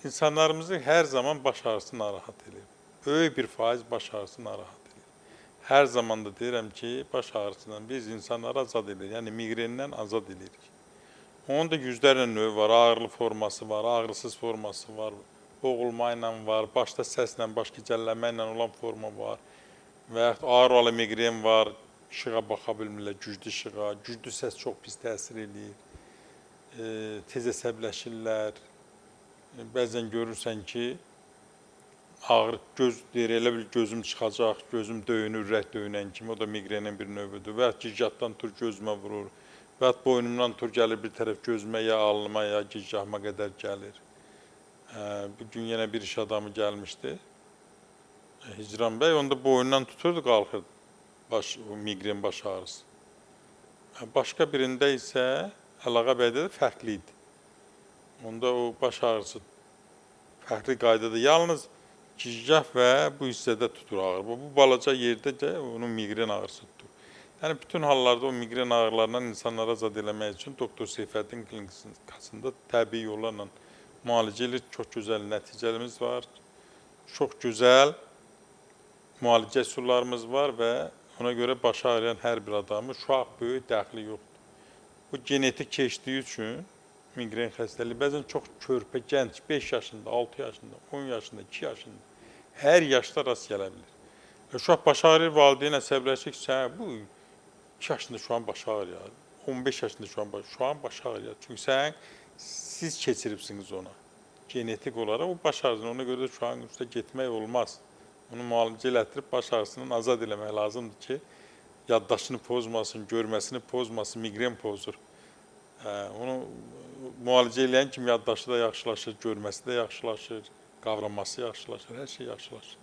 İnsanlarımızı hər zaman baş ağrısı narahat edir. Böyük bir faiz baş ağrısı narahat edir. Hər zaman da deyirəm ki, baş ağrısından biz insanları azad edirik. Yəni miqrenindən azad edirik. Onun da yüzlərlə növü var, ağrılı forması var, ağrısız forması var, boğulma ilə var, başda səslə, baş gicəllənmə ilə olan forma var və yaxud ağrılı miqren var, işığa baxa bilmirlər, güclü işığa, güclü səs çox pis təsir eləyir, tez əsəbləşirlər. Bəzən görürsən ki, ağrı göz deyir, elə bil gözüm çıxacaq, gözüm döyünür, ürək döyünən kimi, o da miqrenin bir növüdür. Və yaxud gicgahdan tur gözümə vurur, və yaxud boynumdan tur gəlir bir tərəf gözümə, ya alnıma, ya gicgahıma qədər gəlir. Bir gün yenə bir iş adamı gəlmişdi, Hicran bəy, onda boynundan tuturdu, qalxırdı miqren baş ağrısı. Başqa birində isə Əlağa bəydə də fərqli idi. Onda o baş ağrısı fərqli qaydada, yalnız gicgah və bu hissədə tutur ağrı. Bu balaca yerdə də onun miqren ağrısı tutur. Yəni, bütün hallarda o miqren ağrılarından insanları azad eləmək üçün Doktor Seyfəddin klinikasında təbii yollarla müalicə edir. Çox gözəl nəticələrimiz var, çox gözəl müalicə üsullarımız var və ona görə başı ağrıyan hər bir adamı, uşaq, böyük, dəxli yoxdur. Bu genetik keçdiyi üçün miqren xəstəliyi bəzən çox körpə, gənc, 5 yaşında, 6 yaşında, 10 yaşında, 2 yaşında, hər yaşda rast gələ bilir. Uşaq başı ağrıyır, valideyn əsəbləşir ki, sən bu 2 yaşında uşağın başı ağrıyır, 15 yaşında uşağın başı ağrıyır. Çünki siz keçiribsiniz ona. Genetik olaraq o baş ağrısını, ona görə də uşağın üstə getmək olmaz. Onu müalicə elətdirib baş ağrısından azad eləmək lazımdır ki, yaddaşını pozmasın, görməsini pozmasın, miqren pozur. Onu müalicə eləyən kimi yaddaşı da yaxşılaşır, görməsi də yaxşılaşır, qavraması yaxşılaşır, hər şey yaxşılaşır.